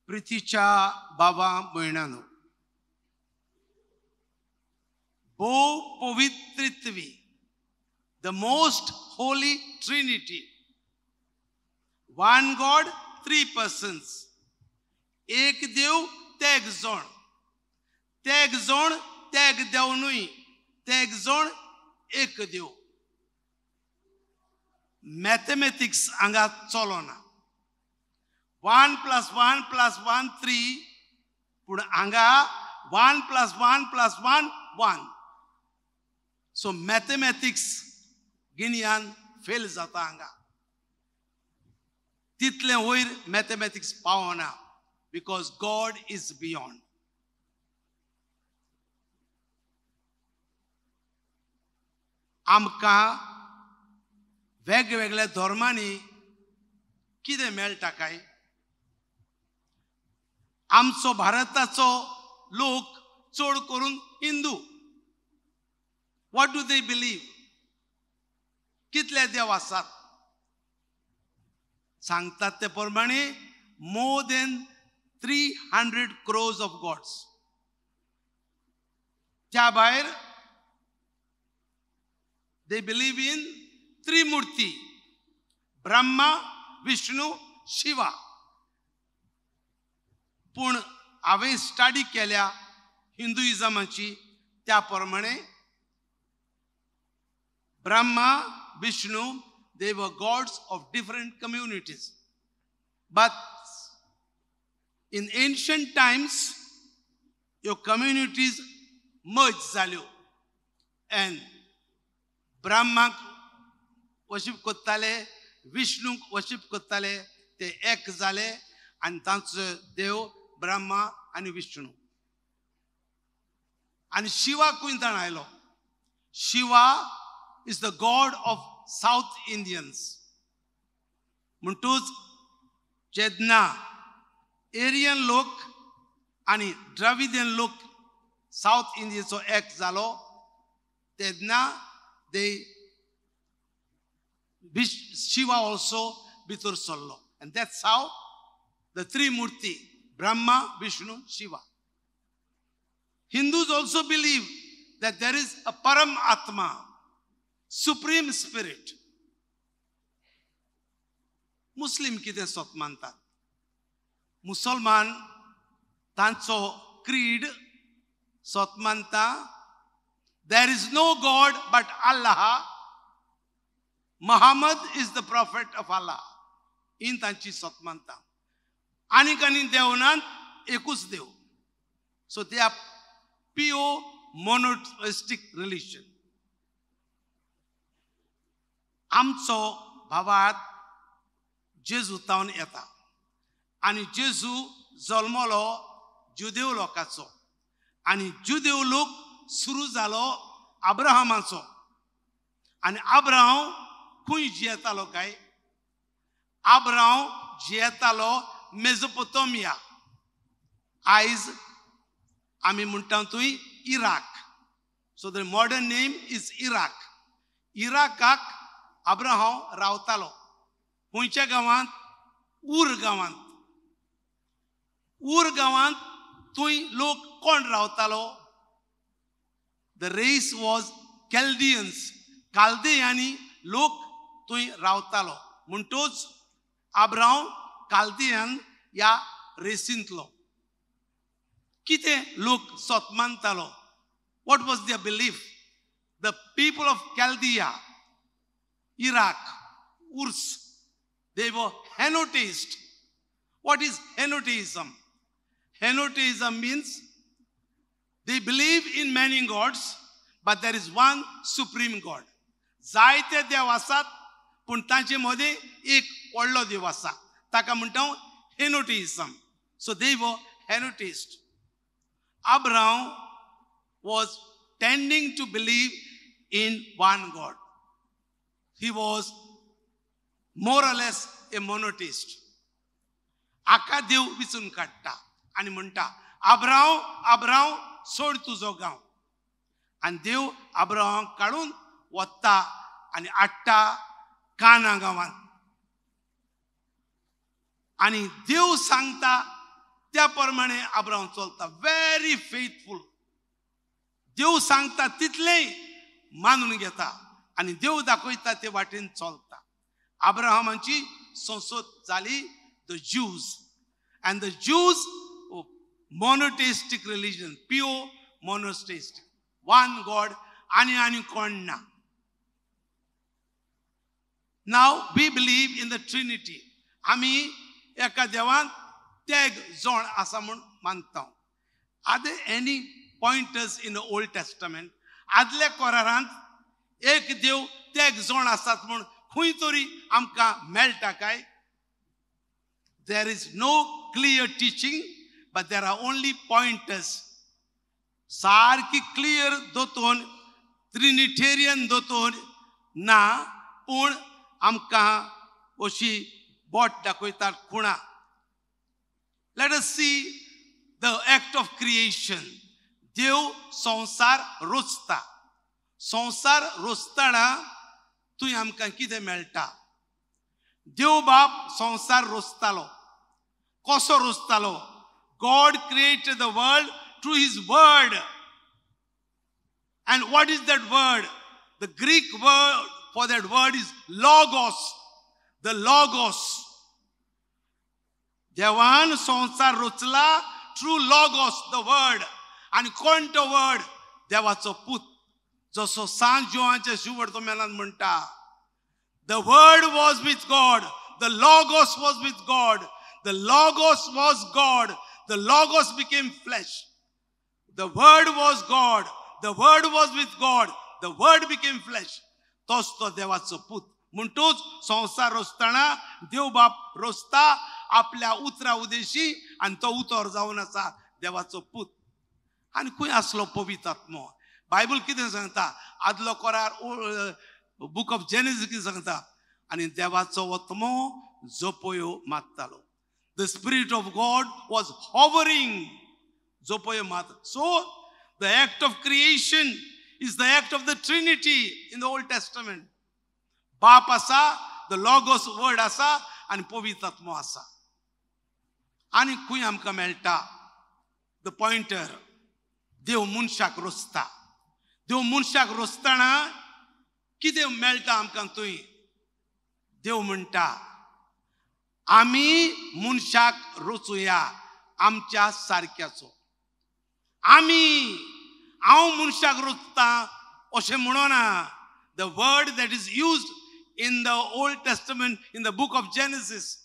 प्रितीच्या बाबा भयणानो, भोव पवित्रित्वी, the most holy trinity, one God three persons, एक देव तेग जण, तेग जण तेग देव न्हय, तेग जण एक देव. मॅथमॅटिक्स हांगा चलना. 1 + 1 + 1 3, पूण हांगा 1 + 1 + 1 1. सो मॅथमॅटिक्स गिन्यान फेल जाता हांगा. तितलें वयर मॅथमॅटिक्स पावना, because God is beyond. आमकां वेगवेगळ्या धर्मांनी कितें मेळटा काय? आमचो भारताचो लोक चड करून Hindu. What do they believe? कितले देव आसात? सांगतात ते प्रमाणे more than 300 crores of gods. त्या भायर they believe in Trimurti, Brahma, Vishnu, Shiva. पूण हांवें स्टडी केल्या हिंदुइजमाची, त्या प्रमाणे Brahma, Vishnu, they were gods of different communities. But in ancient times ह्यो कम्युनिटीज मर्ज जाल्यो एंड ब्रह्माक वर्शीप करताले, विष्णूक वर्शीप करताले, ते एक जाले आनी तांचो देव ब्रह्मा आनी विष्णू. आनी शिवा खंयच्यान आयलो? Shiva is the god of South Indians. म्हणटूच जेन्ना एरियन लोक आनी द्रविडियन लोक सावथ इंडियेचो एक जालो तेन्ना दे शिवा ऑल्सो भितर सरलो. And that's how the Trimurti, Brahma, Vishnu, Shiva. Hindus also believe that there is a Param Atma, supreme spirit. Muslim कितें सत मानतात? मुसलमान तांचो क्रीड सत मानता, there is no God but Allah, Muhammad is the prophet of Allah. In तांची सत मानता. आनीक आनी देव नात, एकूच देव. So they are pure monotheistic religion. आमचो भावार्थ जेजू तावन येता आनी जेजू जल्मलो जुदेव लोकाचो आनी जुदेव लोक सुरू जालो अब्राहमाचो. आनी अब्राहम खंय जियेतालो काय? अब्राहम जियेतालो मेसोपोटामिया, आयज आमी म्हणटा थंय Iraq. So the modern name is Iraq. इराकाक Abraham रावतालो. खंयच्या गांवांत? उर गांवांत. उर गांवांत थंय लोक कोण रावतालो? The race was कॅल्डियन्स. काल्देयांनी लोक थंय रावतालो. म्हणटूच अब्राहम काल्दियन ह्या रेसींतलो. कितें लोक सत मानतालो? What was their belief? The people of Chaldea, Iraq, Urs, they were henotheist. What is henotheism? Henotheism means they believe in many gods, but there is one supreme God. जायते देव आसात पूण तांचे मदें एक व्हडलो देव आसा, ताका म्हणटा henotheism. So they were henotheist. Abraham was tending to believe in one God. He was more or less a monotheist. आका देव विचून काडटा आनी म्हणटा अब्राहम, अब्राहम सोड तुजो गांव. आनी देव अब्राहमाक काडून वता आनी हाडटा काना गांवांत. आनी देव सांगता त्या प्रमाणे अब्राहम चलता, व्हेरी फेथफूल. देव सांगता तितलें मानून घेता आनी देव दाखयता ते वाटेन चलता. अब्राहमाची संसद जाली the Jews, and the Jews monotheistic religion, pure monotheistic, one God आनी आनी कोण ना. Now we believe in the Trinity. आमी एका देवान तेग जोण आसा म्हूण मानता. Are there any pointers in the Old Testament? आदल्या करारांत एक देव तेग जोण आसात म्हूण खंय तरी आमकां मेळटा काय? There is no clear teaching, but there are only pointers. सारकी क्लियर दोतोन, ट्रिनिटेरियन दोतोन ना, पूण आमकां अशी बोट दाखयतात खुणा. Let us see the act of creation. देव संवसार रोचता. संवसार रोचतना तुवें आमकां कितें मेळटा? देव बाप संवसार रोचतालो. कसो रोचतालो? God created the world through his word. And what is that word? The Greek word for that word is logos. The logos. देवान संवसार रोचला through logos, the word. आनी कोण तो वर्ड? देवाचो पूत, जसो सांत जोवाच्या शिवडतो मेलान म्हणटा, the word was with God, the logos was with God, the logos was God, the logos became flesh. The word was God, the word was with God, the word became flesh. तोच तो देवाचो पूत. म्हणटूच संवसार रोचतना देव बाप रोचता आपल्या उतरा उदेशी, आनी तो उतर जावन आसा देवाचो पूत. आनी खंय आसलो पवित्र आत्मो? बायबल कितें सांगता? आदलो करार, बूक ऑफ जेनेसिस कितें सांगता? आनी देवाचो आत्मो जोपयो मारतालो. The spirit of God was hovering, जोपयो मारता. So the act of creation is the act of the Trinity in the Old Testament. बाप आसा, the logos word आसा, आनी पवित्र आत्मो आसा. आनी खंय आमकां मेळटा the pointer? देव मनशाक रोचता. देव मनशाक रोचतना कितें मेळटा आमकां थंय? देव म्हणटा आमी मनशाक रोचुया आमच्या सारक्याचो. आमी, हांव मनशाक रोचता अशें म्हणना. The word that is used in the Old Testament in the book of Genesis,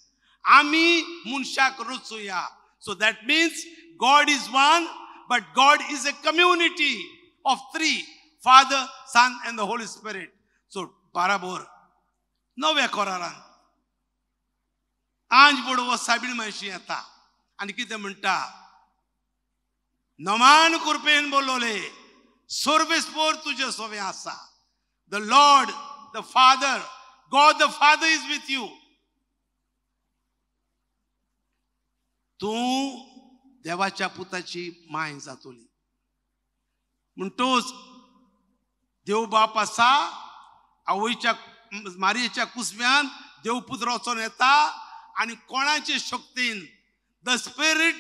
आमी मनशाक रोचुया. So that means God is one, but God is a community of three, Father, Son and the Holy Spirit. So बराबर नव्या करारान आंज बडवो सायबीण मायशी येता आनी कितें म्हणटा? नमान कृपेन बोलवले, सर्वेस्पोर तुजे सोवे आसा. The Lord, the Father, God the Father is with you. तूं देवाच्या पुताची माय जातली. म्हणटोच देव बाप आसा, आवयच्या मारयेच्या कुसव्यान देवपूत वचोन येता आनी कोणाचे शक्तीन? The spirit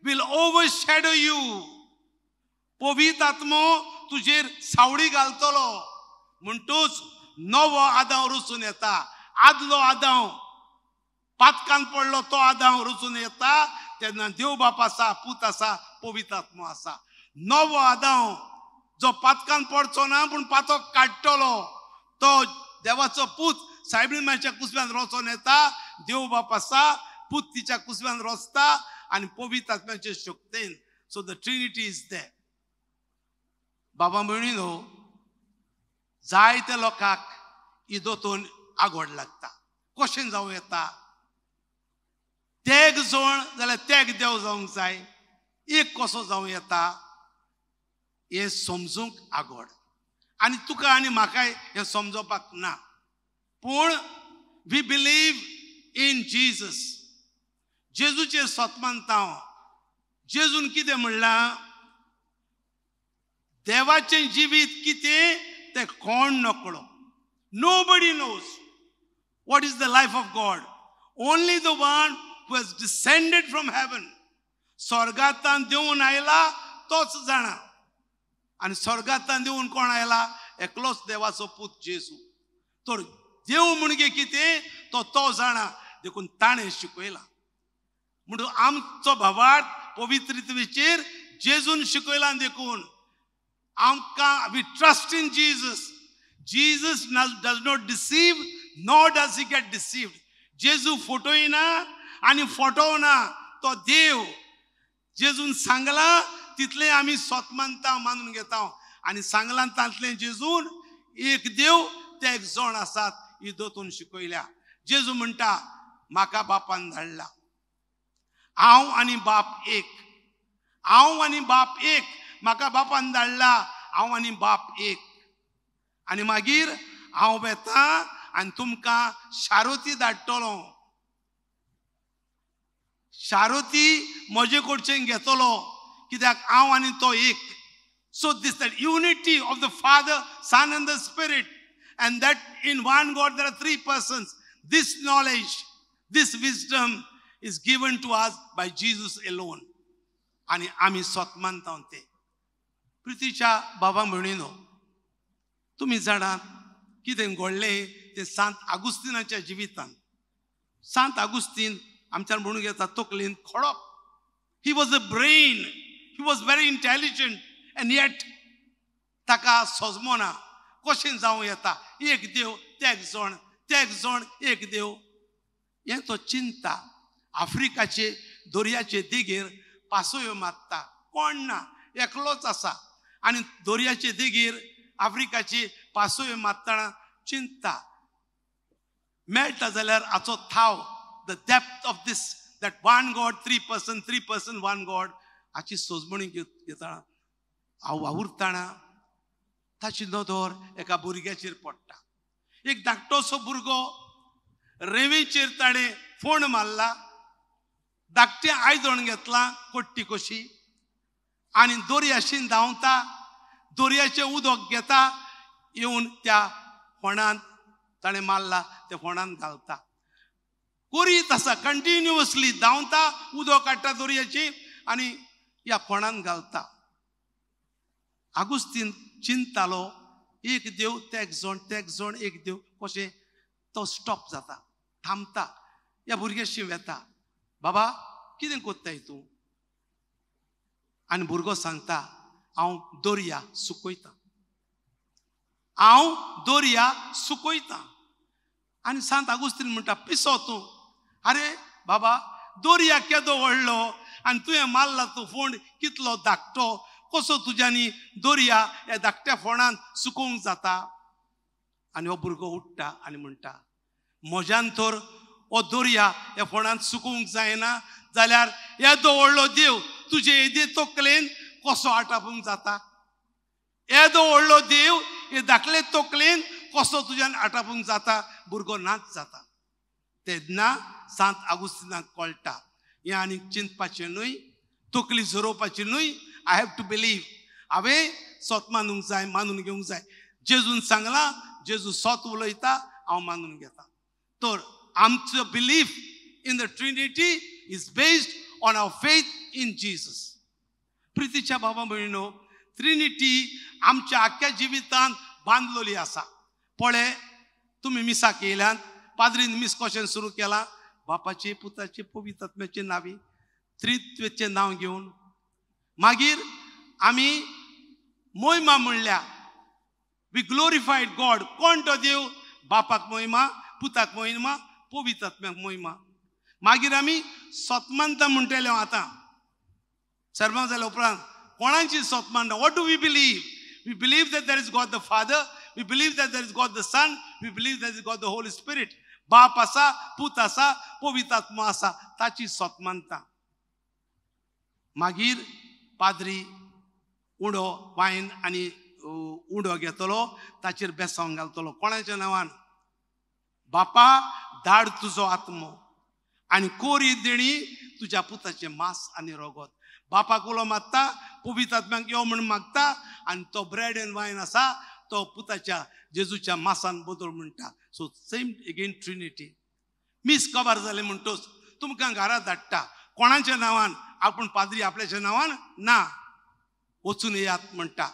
will overshadow you. पवित्र आत्मो तुजेर सावळी घालतलो. म्हणटूच नवो आदांव रचून येता. आदलो आदांव पातकान पडलो तो आदांव रचून येता. तेन्ना देव बाप आसा, पूत आसा, पवित्र आत्मो आसा. नवो आदांव जो पातकान पडचो ना पूण पातक काडटलो तो देवाचो पूत सायबीण मायच्या कुसव्यान रचोन येता. देव बाप आसा, पूत तिच्या कुसव्यान रचता आनी पवित्र आत्म्याचे शक्तेन. So the Trinity is there. बाबा भयणीनो, जायत्या लोकांक ही दोतोन आगोड लागता. कशें जावं येता? तेग जोण जाल्यार तेग देव जावंक जाय, एक कसो जावं येता हें समजूंक आगोड. आनी तुका आनी म्हाकाय हें समजोवपाक ना, पूण we believe in Jesus. जेजूचेर सत मानता हांव. जेजून कितें म्हणलां? देवाचें जिवीत कितें तें कोण नकळो. Nobody knows what is the life of God. Only the one who has descended from heaven, स्वर्गांतल्यान देंवून आयला तोच जाणा. आनी स्वर्गांतल्यान देंवून कोण आयला? एकलोच देवाचो पूत जेजू. तर देव म्हणजे कितें तो तो जाणा, देखून ताणें शिकयला. म्हणून आमचो भावार्थ पवित्रतेचेर जेजून शिकयला. देखून आमकां we trust in Jesus. Jesus does not deceive, nor does he get deceived. जेजू फटयना आनी फटोवना, तो देव. जेजून सांगलां तितलें आमी सोत मानता, मानून घेता. आनी सांगलां तांतलें जेजून एक देव ते एक जण आसात ही दोतून शिकयल्या. जेजू म्हणटा म्हाका बापान धाडला, हांव आनी बाप एक, हांव आनी बाप एक, म्हाका बापान धाडला, हांव आनी बाप एक. आनी मागीर हांव वेता आनी तुमकां शारोती धाडटलो, शारोती म्हजे कडच्यान घेतलो, कित्याक हांव आनी तो एक. So this that unity of the Father, Son and the Spirit, and that in one God there are three persons. This knowledge, this wisdom is given to us by Jesus alone. आनी आमी स्वत मानता ते. प्रितीच्या बाबा म्हणिनो, तुमी जाणात कितें घडलें तें सांत आगुस्तिनाच्या जिवितांत. सांत आगुस्तीन आमच्यान म्हणूंक येता तकलेन खडप. He was a brain, he was very intelligent, and yet ताका सोजमोना कशें जावं येता एक देव तेग जण, तेग जण एक देव. हें तो चिंता. आफ्रिकाचे दर्याचे देगेर पासयो मारता, कोण ना, एकलोच आसा. आनी दर्याचे देगेर आफ्रिकाची पासयो मारतना चिंता मेळटा जाल्यार हाचो थाव, the depth of this that one God, three person, three person one God, हाची सोजमणी घेतना हांव वावुरतना ताची नदर एका भुरग्याचेर पडटा. एक धाकटोसो भुरगो रेंवेचेर ताणें फोण मारला, धाकटें आयदण घेतलां कोट्टी कशी, आनी दर्याशीन धांवता, दर्याचें उदक घेता, येवन त्या फोंडांत ताणें मारला त्या फोंडांत घालता. करीत आसा कंटिन्युअसली, धांवता, उदक काडटा दर्याचें आनी ह्या फोंडांत घालता. आगुस्तीन चिंतालो एक देव तेग जण, तेग जण एक देव कशें. तो स्टॉप जाता, थांबता, ह्या भुरग्याशी वेता, बाबा कितें कोत्ताय तूं? आनी भुरगो सांगता हांव दर्या सुकयतां, हांव दर्या सुकयतां. आनी सांत आगुस्तीन म्हणटा पिसो तूं, आरे बाबा दर्या केदो व्हडलो आनी तुवें मारला तो फोंड कितलो धाकटो, कसो तुज्यांनी दर्या ह्या धाकट्या फोंडांत सुकोवंक जाता? आनी हो भुरगो उठ्ठा आनी म्हणटा म्हज्यान तर हो दर्या ह्या फोंडांत सुकोवंक जायना जाल्यार येदो व्हडलो देव तुजे येदे तकलेन कसो आटापूंक जाता? येदो व्हडलो देव हे धाकले तकलेन कसो तुज्यान आटापूंक जाता? भुरगो नाच जाता. तेन्ना सांत आगुस्तिनाक कळटा हें आनीक चिंतपाचें न्हय, तकली झरोवपाची न्हय. I have to believe. हांवें सोत मानूंक जाय, मानून घेवंक जाय. जेजून सांगलां, जेजू सोत उलयता, हांव मानून घेता. तर आमचो belief in the Trinity is based on our faith in Jesus. प्रितीच्या बाबा भयणीनो, ट्रिनिटी आमच्या आख्ख्या जिवितांत बांदलेली आसा. पळय तुमी मिसाक येयल्यात, पाद्रीन मीस कशें सुरू केलां? बापाचे, पुताचे, पवित्र आत्म्याचे नांवी, त्रित्वाचें नांव घेवन. मागीर आमी मोहिमा म्हणल्या, we glorified God. कोण तो देव? बापाक मोहिमा, पुताक मोहिमा, पवित्र आत्म्याक मोहिमा. मागीर आमी सोतमानता म्हणटले. आतां सर्मांव जाल्या उपरांत कोणाची सोतमानता? What do we believe? We believe that there is God the Father, we believe that there is God the Son, we believe that is God the Holy Spirit. बाप आसा, पूत आसा, पवित्र आत्मो आसा, ताची सोतमानता. मागीर पाद्री उडो वायन आनी उडो घेतलो, ताचेर बेसांव घालतलो. कोणाच्या नांवान? बापा धाड तुजो आत्मो आनी कोरी देणी तुज्या पुताचें मांस आनी रगत. बापाक उलो मारता, पवित्र आत्म्याक यो म्हूण मागता, आनी तो ब्रेड एंड वायन आसा तो पुताच्या जेजूच्या मासान बदल म्हणटा. So same again Trinity. मीस कबार जालें म्हणटोच तुमकां घरा धाडटा, कोणाच्या नांवान? आपूण पाद्री आपल्याच्या नांवान ना. वचून येयात म्हणटा,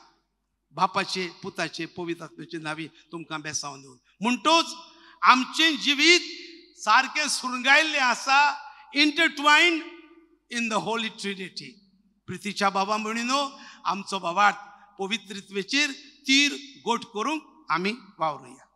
बापाचे पुताचे पवित्र आत्म्याचे नांवी तुमकां बेसांव दिवन. म्हणटूच आमचें जिवीत सारकें सुरंगायल्लें आसा, intertwined in the holy trinity. प्रितीच्या बाबा म्हणिनो, आमचो बाबा पवित्रत्वेचेर तीर गोट करूंक आमी वावरुया.